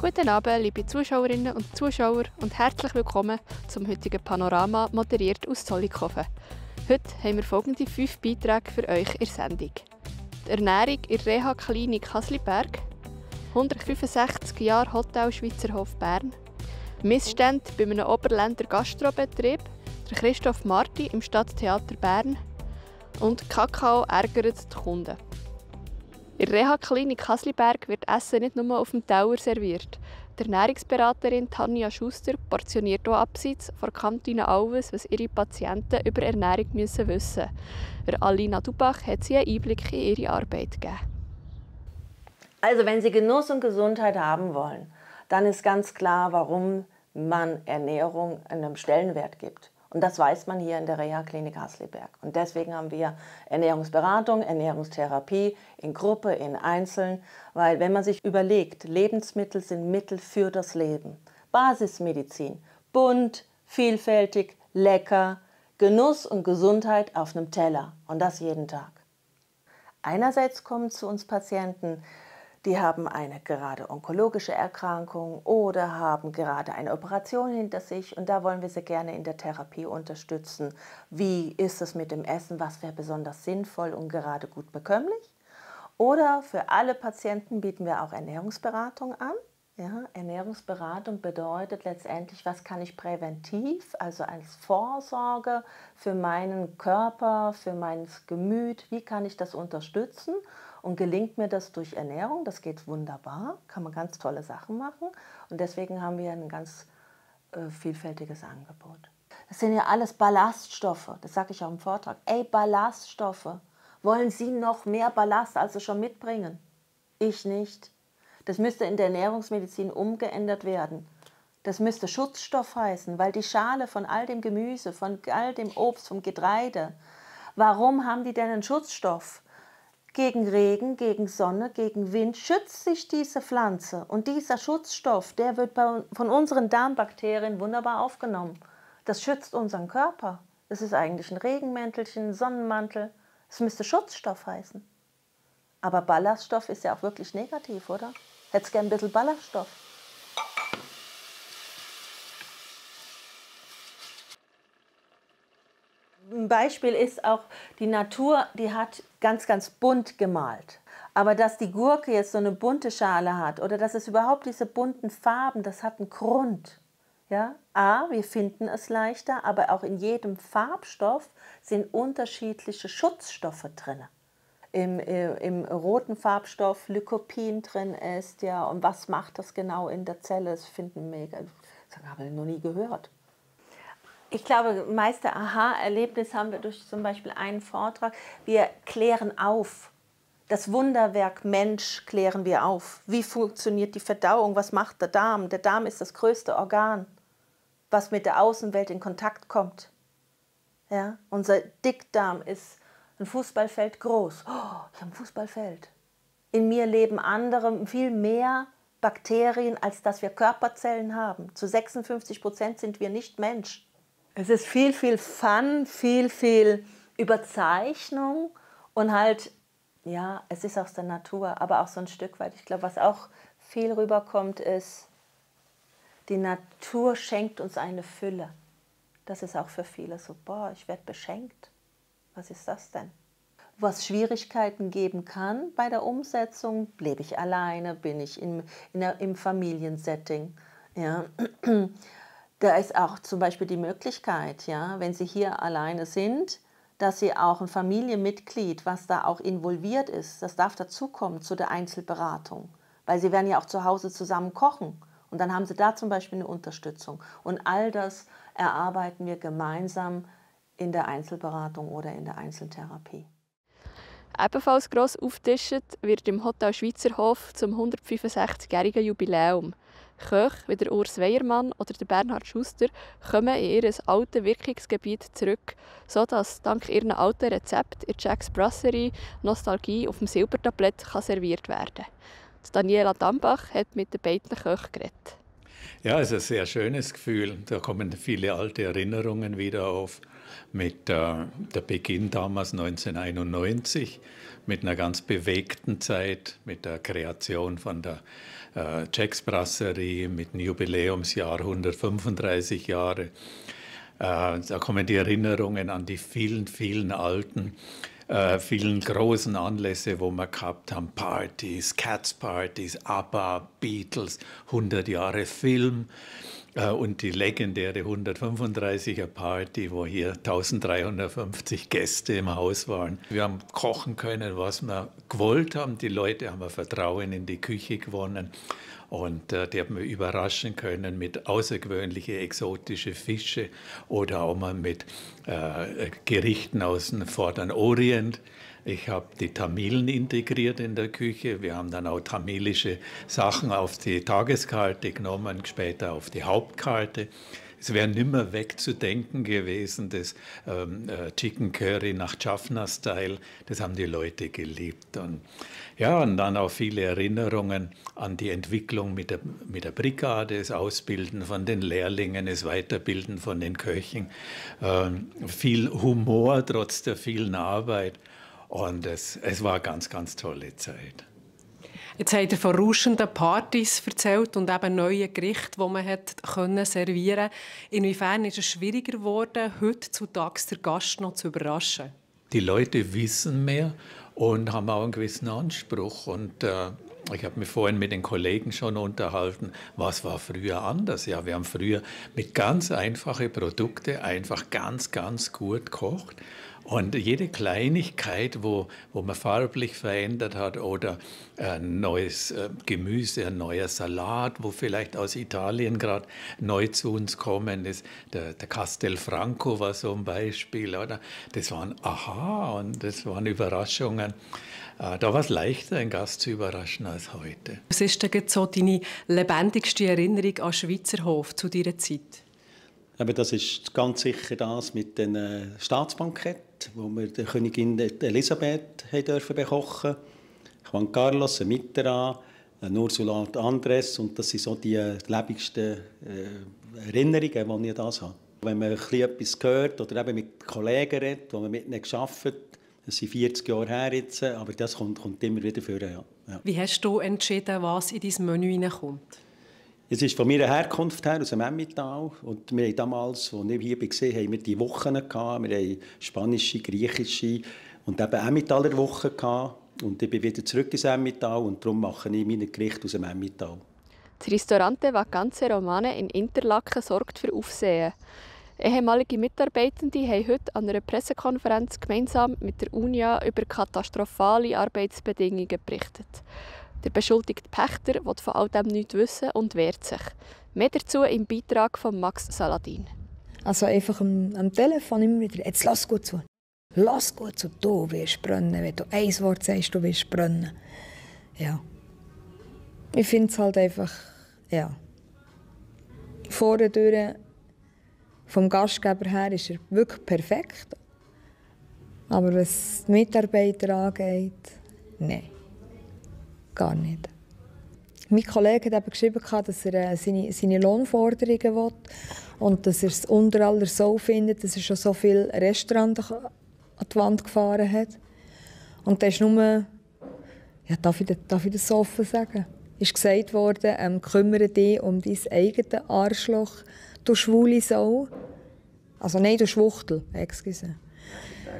Guten Abend, liebe Zuschauerinnen und Zuschauer, und herzlich willkommen zum heutigen Panorama, moderiert aus Zollikofen. Heute haben wir folgende 5 Beiträge für euch in der Sendung. Die Ernährung in der Reha-Klinik Hasliberg, 165 Jahre Hotel Schweizerhof Bern, Missstände bei einem Oberländer Gastrobetrieb, der Christoph Marti im Stadttheater Bern und Kakao ärgert die Kunden. In der Reha-Klinik Hasliberg wird Essen nicht nur auf dem Teller serviert. Die Ernährungsberaterin Tanja Schuster portioniert auch abseits von der Kantine alles, was ihre Patienten über Ernährung wissen müssen. Alina Dubach hat sie einen Einblick in ihre Arbeit gegeben. Also wenn Sie Genuss und Gesundheit haben wollen, dann ist ganz klar, warum man Ernährung einen Stellenwert gibt. Und das weiß man hier in der Reha-Klinik Hasliberg. Und deswegen haben wir Ernährungsberatung, Ernährungstherapie in Gruppe, in Einzeln. Weil wenn man sich überlegt, Lebensmittel sind Mittel für das Leben. Basismedizin, bunt, vielfältig, lecker, Genuss und Gesundheit auf einem Teller. Und das jeden Tag. Einerseits kommen zu uns Patienten, die haben eine gerade onkologische Erkrankung oder haben gerade eine Operation hinter sich und da wollen wir sie gerne in der Therapie unterstützen. Wie ist es mit dem Essen? Was wäre besonders sinnvoll und gerade gut bekömmlich? Oder für alle Patienten bieten wir auch Ernährungsberatung an. Ja, Ernährungsberatung bedeutet letztendlich, was kann ich präventiv, also als Vorsorge für meinen Körper, für mein Gemüt, wie kann ich das unterstützen? Und gelingt mir das durch Ernährung, das geht wunderbar, kann man ganz tolle Sachen machen. Und deswegen haben wir ein ganz vielfältiges Angebot. Das sind ja alles Ballaststoffe, das sage ich auch im Vortrag. Ey, Ballaststoffe, wollen Sie noch mehr Ballast, als Sie schon mitbringen? Ich nicht. Das müsste in der Ernährungsmedizin umgeändert werden. Das müsste Schutzstoff heißen, weil die Schale von all dem Gemüse, von all dem Obst, vom Getreide, warum haben die denn einen Schutzstoff? Gegen Regen, gegen Sonne, gegen Wind schützt sich diese Pflanze. Und dieser Schutzstoff, der wird von unseren Darmbakterien wunderbar aufgenommen. Das schützt unseren Körper. Das ist eigentlich ein Regenmäntelchen, ein Sonnenmantel. Es müsste Schutzstoff heißen. Aber Ballaststoff ist ja auch wirklich negativ, oder? Hättest gern ein bisschen Ballaststoff. Ein Beispiel ist auch, die Natur, die hat ganz, ganz bunt gemalt. Aber dass die Gurke jetzt so eine bunte Schale hat oder dass es überhaupt diese bunten Farben, das hat einen Grund. Ja? Wir finden es leichter, aber auch in jedem Farbstoff sind unterschiedliche Schutzstoffe drin. Im roten Farbstoff Lycopin drin ist, ja, und was macht das genau in der Zelle? Das finden mega, das habe ich noch nie gehört. Ich glaube, das meiste Aha-Erlebnis haben wir durch zum Beispiel einen Vortrag. Wir klären auf. Das Wunderwerk Mensch klären wir auf. Wie funktioniert die Verdauung? Was macht der Darm? Der Darm ist das größte Organ, was mit der Außenwelt in Kontakt kommt. Ja? Unser Dickdarm ist ein Fußballfeld groß. Oh, ich habe ein Fußballfeld. In mir leben andere, viel mehr Bakterien, als dass wir Körperzellen haben. Zu 56% sind wir nicht Mensch. Es ist viel, viel Fun, viel Überzeichnung und halt, ja, es ist aus der Natur, aber auch so ein Stück weit. Ich glaube, was auch viel rüberkommt, ist, die Natur schenkt uns eine Fülle. Das ist auch für viele so, boah, ich werde beschenkt. Was ist das denn? Was Schwierigkeiten geben kann bei der Umsetzung, lebe ich alleine, bin ich im Familiensetting, ja. Da ist auch zum Beispiel die Möglichkeit, ja, wenn Sie hier alleine sind, dass Sie auch ein Familienmitglied, was da auch involviert ist, das darf dazukommen zu der Einzelberatung. Weil Sie werden ja auch zu Hause zusammen kochen und dann haben Sie da zum Beispiel eine Unterstützung. Und all das erarbeiten wir gemeinsam in der Einzelberatung oder in der Einzeltherapie. Ebenfalls gross aufgetischt wird im Hotel Schweizerhof zum 165-jährigen Jubiläum. Köche wie der Urs Weiermann oder der Bernhard Schuster kommen in ihr altes Wirkungsgebiet zurück, sodass dank ihren alten Rezept in Jacks Brasserie Nostalgie auf dem Silbertablett serviert werden kann. Daniela Dambach hat mit den beiden Köchen geredet. Ja, es ist ein sehr schönes Gefühl. Da kommen viele alte Erinnerungen wieder auf. Mit der Beginn damals 1991, mit einer ganz bewegten Zeit, mit der Kreation von der Jacks Brasserie mit dem Jubiläumsjahr 135 Jahre. Da kommen die Erinnerungen an die vielen, vielen alten, vielen großen Anlässe, wo wir gehabt haben. Partys, Cats-Partys, ABBA, Beatles, 100 Jahre Film. Und die legendäre 135er Party, wo hier 1350 Gäste im Haus waren. Wir haben kochen können, was wir gewollt haben. Die Leute haben Vertrauen in die Küche gewonnen. Und die haben wir überraschen können mit außergewöhnlichen exotischen Fische oder auch mal mit Gerichten aus dem Vorderen Orient. Ich habe die Tamilen integriert in der Küche. Wir haben dann auch tamilische Sachen auf die Tageskarte genommen, später auf die Hauptkarte. Es wäre nimmer wegzudenken gewesen, das Chicken Curry nach Jaffna-Style, das haben die Leute geliebt. Und dann auch viele Erinnerungen an die Entwicklung mit der Brigade, das Ausbilden von den Lehrlingen, das Weiterbilden von den Köchen. Viel Humor trotz der vielen Arbeit. Und es war eine ganz, ganz tolle Zeit. Jetzt habt ihr von rauschenden Partys erzählt und eben neuen Gerichten, die man servieren konnte. Inwiefern ist es schwieriger geworden, heutzutage den Gast noch zu überraschen? Die Leute wissen mehr und haben auch einen gewissen Anspruch. Und ich habe mich vorhin mit den Kollegen schon unterhalten, was war früher anders? Ja, wir haben früher mit ganz einfachen Produkten einfach ganz, ganz gut gekocht. Und jede Kleinigkeit, wo man farblich verändert hat oder ein neues Gemüse, ein neuer Salat, wo vielleicht aus Italien gerade neu zu uns kommen ist, der Castelfranco war so ein Beispiel, oder? Das waren Aha und das waren Überraschungen. Da war es leichter, einen Gast zu überraschen als heute. Was ist denn so deine lebendigste Erinnerung an Schweizerhof zu dieser Zeit? Aber das ist ganz sicher das mit den Staatsbanketten, wo wir die Königin Elisabeth bekochen durften. Juan Carlos, Mitterrand, Ursula Andres. Und das sind so die lebendigsten Erinnerungen, die ich an das habe. Wenn man etwas hört oder eben mit Kollegen redet, die man mit ihnen gearbeitet hat, das sind 40 Jahre her jetzt, aber das kommt immer wieder vor. Ja. Wie hast du entschieden, was in dein Menü hineinkommt? Es ist von meiner Herkunft her aus dem Emmental. Und wir haben damals, als ich hier war, haben wir die Wochen gehabt. Wir haben spanische, griechische und eben Emmentaler Wochen gehabt. Und ich bin wieder zurück ins Emmental und darum mache ich meine Gerichte aus dem Emmental. Das Ristorante Vacanze Romane in Interlaken sorgt für Aufsehen. Ehemalige Mitarbeitende haben heute an einer Pressekonferenz gemeinsam mit der UNIA über katastrophale Arbeitsbedingungen berichtet. Der beschuldigte Pächter will von all dem nichts wissen und wehrt sich. Mehr dazu im Beitrag von Max Saladin. Also einfach am Telefon immer wieder, jetzt lass gut zu. Lass gut zu, du wirst brennen. Wenn du ein Wort sagst, du wirst brennen. Ja. Ich finde es halt einfach, ja. Vorne durch, vom Gastgeber her ist er wirklich perfekt. Aber was die Mitarbeiter angeht, nein. Gar nicht. Mein Kollege hat eben geschrieben, dass er seine Lohnforderungen will und dass er es unter aller Sau findet, dass er schon so viele Restaurants an die Wand gefahren hat. Und da ist nur, ja, darf ich das so offen sagen, ist gesagt worden, kümmere dich um dein eigenes Arschloch, du schwule Sau. Also nein, du Schwuchtel, excuse.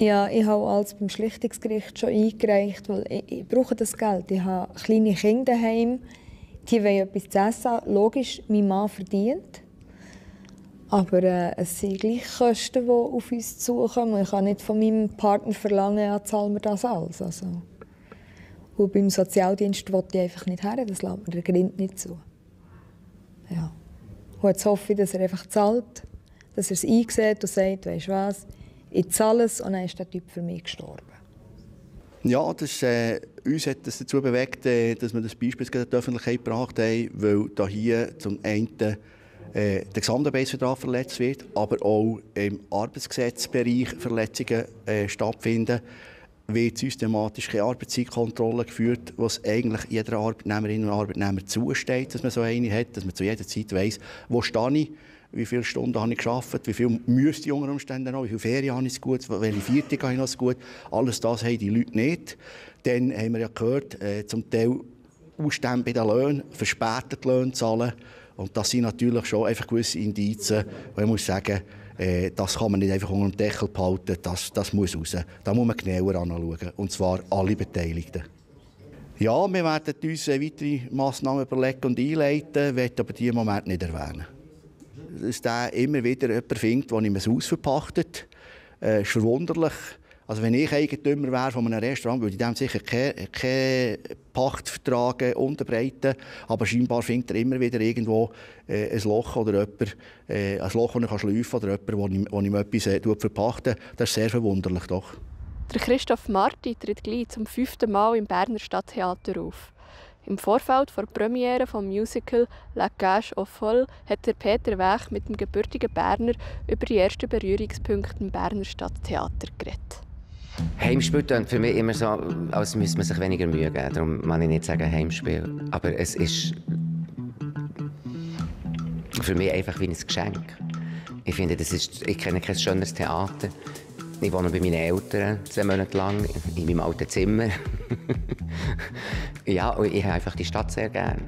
Ja, ich habe alles beim Schlichtungsgericht schon eingereicht, weil ich brauche das Geld. Ich habe kleine Kinder daheim, die wollen etwas zu essen. Logisch, mein Mann verdient. Aber es sind gleich Kosten, die auf uns zukommen. Ich kann nicht von meinem Partner verlangen, ja, zahlen wir das alles. Also. Und beim Sozialdienst will ich einfach nicht her, das lässt mir der Grind nicht zu. Ja. Und jetzt hoffe ich, dass er einfach zahlt, dass er es einsieht und sagt, weisst du was, ich zahle es und dann ist der Typ für mich gestorben. Ja, uns hat das dazu bewegt, dass wir das Beispiel in die Öffentlichkeit gebracht haben, weil hier zum einen der Gesamtarbeitsvertrag verletzt wird, aber auch im Arbeitsgesetzbereich Verletzungen stattfinden, wird systematisch keine Arbeitszeitkontrolle geführt, was eigentlich jeder Arbeitnehmerin und Arbeitnehmer zusteht, dass man so eine hat, dass man zu jeder Zeit weiss, wo stehe ich, wie viele Stunden habe ich gearbeitet, wie viel müsste ich unter Umständen noch, wie viele Ferien habe ich gut, welche Viertel habe ich noch gut. Alles das haben die Leute nicht. Dann haben wir ja gehört, zum Teil ausstehen bei den Löhnen, verspätet Löhne zahlen. Und das sind natürlich schon einfach gewisse Indizien, wo ich muss sagen, das kann man nicht einfach unter dem Deckel behalten, das muss raus. Da muss man genauer anschauen, und zwar alle Beteiligten. Ja, wir werden uns weitere Massnahmen überlegen und einleiten, möchte aber die im Moment nicht erwähnen. Dass der immer wieder jemanden findet, der ihm ein Haus verpachtet, ist verwunderlich. Also wenn ich Eigentümer wäre von einem Restaurant, würde ich dem sicher keinen Pachtvertrag unterbreiten. Aber scheinbar findet er immer wieder irgendwo ein Loch oder jemand, ein Loch, das er schleifen kann, oder jemand, der ihm etwas verpachtet. Das ist sehr verwunderlich, doch. Der Christoph Marti tritt gleich zum 5. Mal im Berner Stadttheater auf. Im Vorfeld der Premiere des Musical «La Cage aux Folles» hat der Peter Wech mit dem gebürtigen Berner über die ersten Berührungspunkte im Berner Stadttheater geredet. Heimspiel klingt für mich immer so, als müsste man sich weniger Mühe geben. Darum kann ich nicht sagen Heimspiel. Aber es ist für mich einfach wie ein Geschenk. Ich finde, ich kenne kein schöneres Theater. Ich wohne bei meinen Eltern 2 Monate lang in meinem alten Zimmer. Ja, und ich habe einfach die Stadt sehr gern.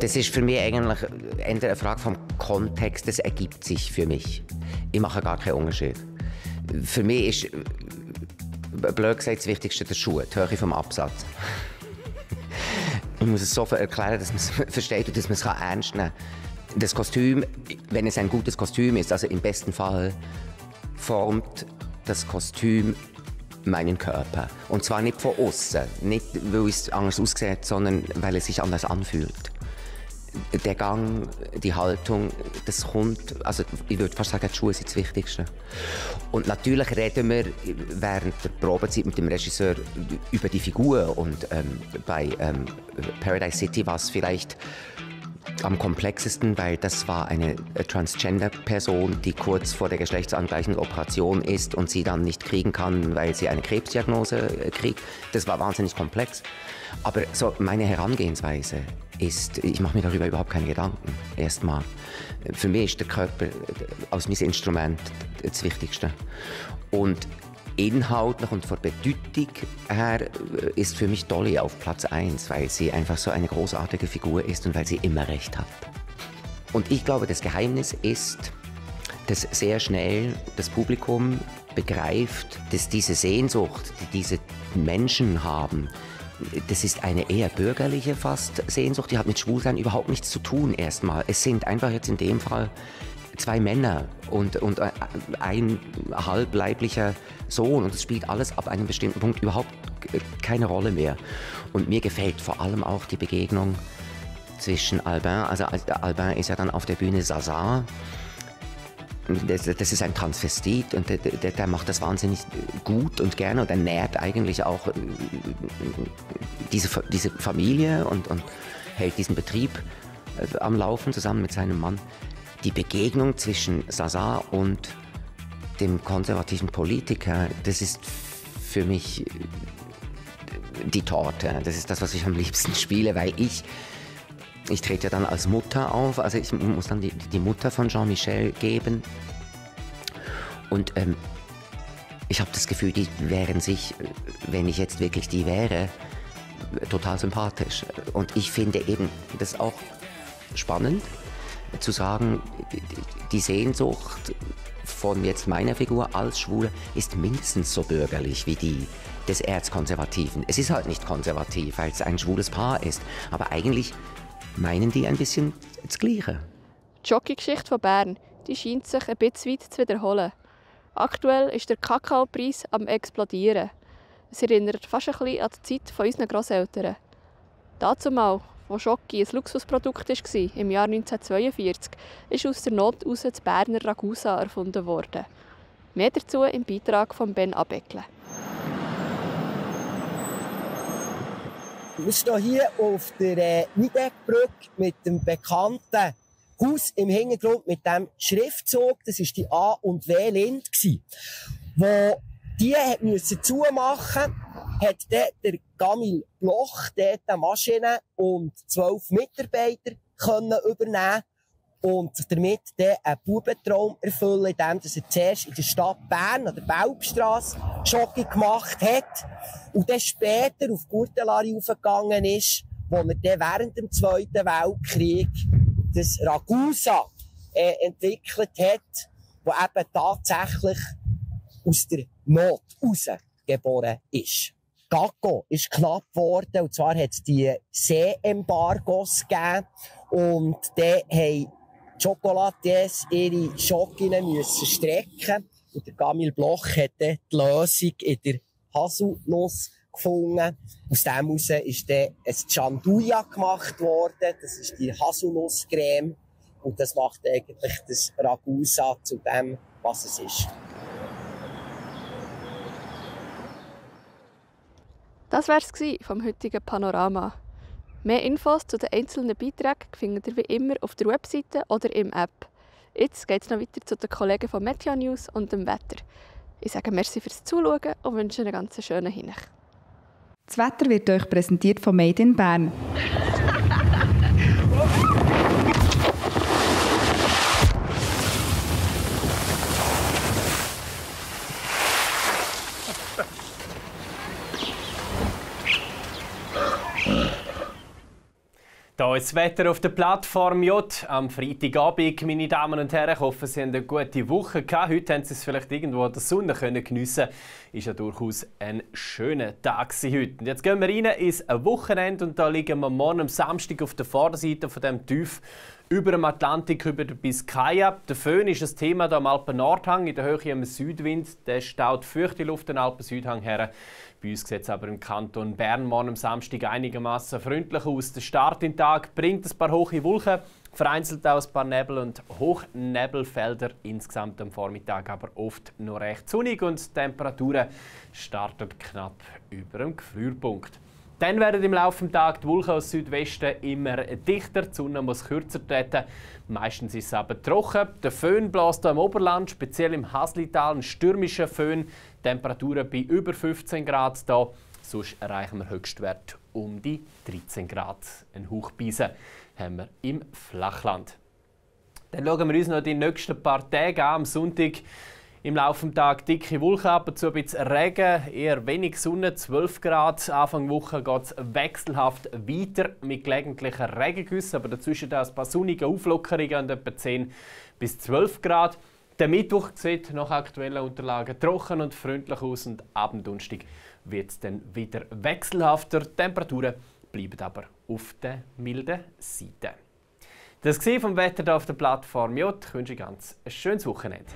Das ist für mich eigentlich eher eine Frage vom Kontext. Das ergibt sich für mich. Ich mache gar keinen Unterschied. Für mich ist, blöd gesagt, das Wichtigste der Schuh, die Höhe vom Absatz. Ich muss es so erklären, dass man es versteht und dass man es ernst nehmen kann. Das Kostüm, wenn es ein gutes Kostüm ist, also im besten Fall, formt das Kostüm meinen Körper. Und zwar nicht von außen, nicht weil es anders aussieht, sondern weil es sich anders anfühlt. Der Gang, die Haltung, das kommt, also ich würde fast sagen, die Schuhe sind das Wichtigste. Und natürlich reden wir während der Probezeit mit dem Regisseur über die Figur. Und bei Paradise City war es vielleicht am komplexesten, weil das war eine Transgender-Person, die kurz vor der geschlechtsangleichenden Operation ist und sie dann nicht kriegen kann, weil sie eine Krebsdiagnose kriegt. Das war wahnsinnig komplex. Aber so meine Herangehensweise ist, ich mache mir darüber überhaupt keine Gedanken. Erstmal. Für mich ist der Körper als mein Instrument das Wichtigste. Und inhaltlich und von Bedeutung her ist für mich Dolly auf Platz 1, weil sie einfach so eine großartige Figur ist und weil sie immer recht hat. Und ich glaube, das Geheimnis ist, dass sehr schnell das Publikum begreift, dass diese Sehnsucht, die diese Menschen haben, das ist eine eher bürgerliche fast Sehnsucht, die hat mit Schwulsein überhaupt nichts zu tun erstmal. Es sind einfach jetzt in dem Fall 2 Männer und ein halbleiblicher Sohn. Und es spielt alles ab einem bestimmten Punkt überhaupt keine Rolle mehr. Und mir gefällt vor allem auch die Begegnung zwischen Albin. Also Albin ist ja dann auf der Bühne Zaza. Das ist ein Transvestit und der macht das wahnsinnig gut und gerne. Und er nährt eigentlich auch diese Familie und hält diesen Betrieb am Laufen zusammen mit seinem Mann. Die Begegnung zwischen Zaza und dem konservativen Politiker, das ist für mich die Torte. Das ist das, was ich am liebsten spiele, weil ich trete ja dann als Mutter auf. Also ich muss dann die Mutter von Jean-Michel geben. Und ich habe das Gefühl, die wären sich, wenn ich jetzt wirklich die wäre, total sympathisch. Und ich finde eben das auch spannend, zu sagen, die Sehnsucht von jetzt meiner Figur als Schwule ist mindestens so bürgerlich wie die des Erzkonservativen. Es ist halt nicht konservativ, weil es ein schwules Paar ist, aber eigentlich meinen die ein bisschen das Gleiche. Die Jockey-Geschichte von Bern, die scheint sich ein bisschen weit zu wiederholen. Aktuell ist der Kakaopreis am explodieren. Es erinnert fast ein bisschen an die Zeit von unseren Grosseltern. Dazumal, wo Jockey ein Luxusprodukt war, im Jahr 1942, ist aus der Not heraus das Berner Ragusa erfunden worden. Mehr dazu im Beitrag von Ben Abeckle. Wir stehen hier auf der Nidegg-Brücke mit dem bekannten Haus im Hintergrund mit dem Schriftzug. Das war die A- und W-Lind, wo die musste zumachen, hat der Camille Bloch dort eine Maschine und 12 Mitarbeiter können übernehmen und damit einen Bubentraum erfüllen, indem er zuerst in der Stadt Bern an der Belbstrasse Jockey gemacht hat und dann später auf Gurtelari aufgegangen ist, wo er dann während dem Zweiten Weltkrieg das Ragusa entwickelt hat, das eben tatsächlich aus der Not heraus geboren ist. Gacko ist knapp geworden, und zwar hat es die Seeembargos gegeben, und dann haben die Chocolatiers ihre Schokinnen müssen strecken, und der Camille Bloch hat dann die Lösung in der Haselnuss gefunden. Aus dem heraus ist dann ein Gianduja gemacht worden, das ist die Haselnusscreme, und das macht eigentlich das Ragusa zu dem, was es ist. Das war es vom heutigen Panorama. Mehr Infos zu den einzelnen Beiträgen findet ihr wie immer auf der Webseite oder im App. Jetzt geht es noch weiter zu den Kollegen von Meteor News und dem Wetter. Ich sage merci fürs Zuschauen und wünsche einen ganz schönen Hinweis. Das Wetter wird euch präsentiert von Made in Bern. Hier ist das Wetter auf der Plattform J am Freitagabend. Meine Damen und Herren, ich hoffe, Sie haben eine gute Woche gehabt. Heute haben Sie es vielleicht irgendwo an der Sonne geniessen. Ist ja durchaus ein schöner Tag heute. Und jetzt gehen wir rein ins Wochenende und da liegen wir morgen am Samstag auf der Vorderseite von dem Tief über dem Atlantik, über der Biskaya. Der Föhn ist ein Thema hier am Alpen-Nordhang, in der Höhe am Südwind. Der staut feuchte Luft den Alpen-Südhang her. Bei uns sieht es aber im Kanton Bern morgen am Samstag einigermaßen freundlich aus. Der Start in den Tag bringt ein paar hohe Wolken, vereinzelt auch ein paar Nebel- und Hochnebelfelder. Insgesamt am Vormittag aber oft noch recht sonnig und die Temperaturen starten knapp über dem Gefrierpunkt. Dann werden im Laufe des Tages die Wolken aus Südwesten immer dichter, die Sonne muss kürzer treten. Meistens ist es aber trocken. Der Föhn bläst hier im Oberland, speziell im Haslital, ein stürmischer Föhn. Temperaturen bei über 15 Grad hier. Sonst erreichen wir Höchstwert um die 13 Grad. Ein Hochbeisen haben wir im Flachland. Dann schauen wir uns noch die nächsten paar Tage an. Am Sonntag im Laufe des Tages dicke Wolken, ab und zu ein bisschen Regen, eher wenig Sonne, 12 Grad. Anfang Woche geht es wechselhaft weiter mit gelegentlichen Regengüssen, aber dazwischen ein paar sonnige Auflockerungen und etwa 10 bis 12 Grad. Der Mittwoch sieht nach aktuellen Unterlagen trocken und freundlich aus und ab dem Donnerstag wird es dann wieder wechselhafter. Die Temperaturen bleiben aber auf der milden Seite. Das war vom Wetter hier auf der Plattform J. Ich wünsche ganz ein schönes Wochenende.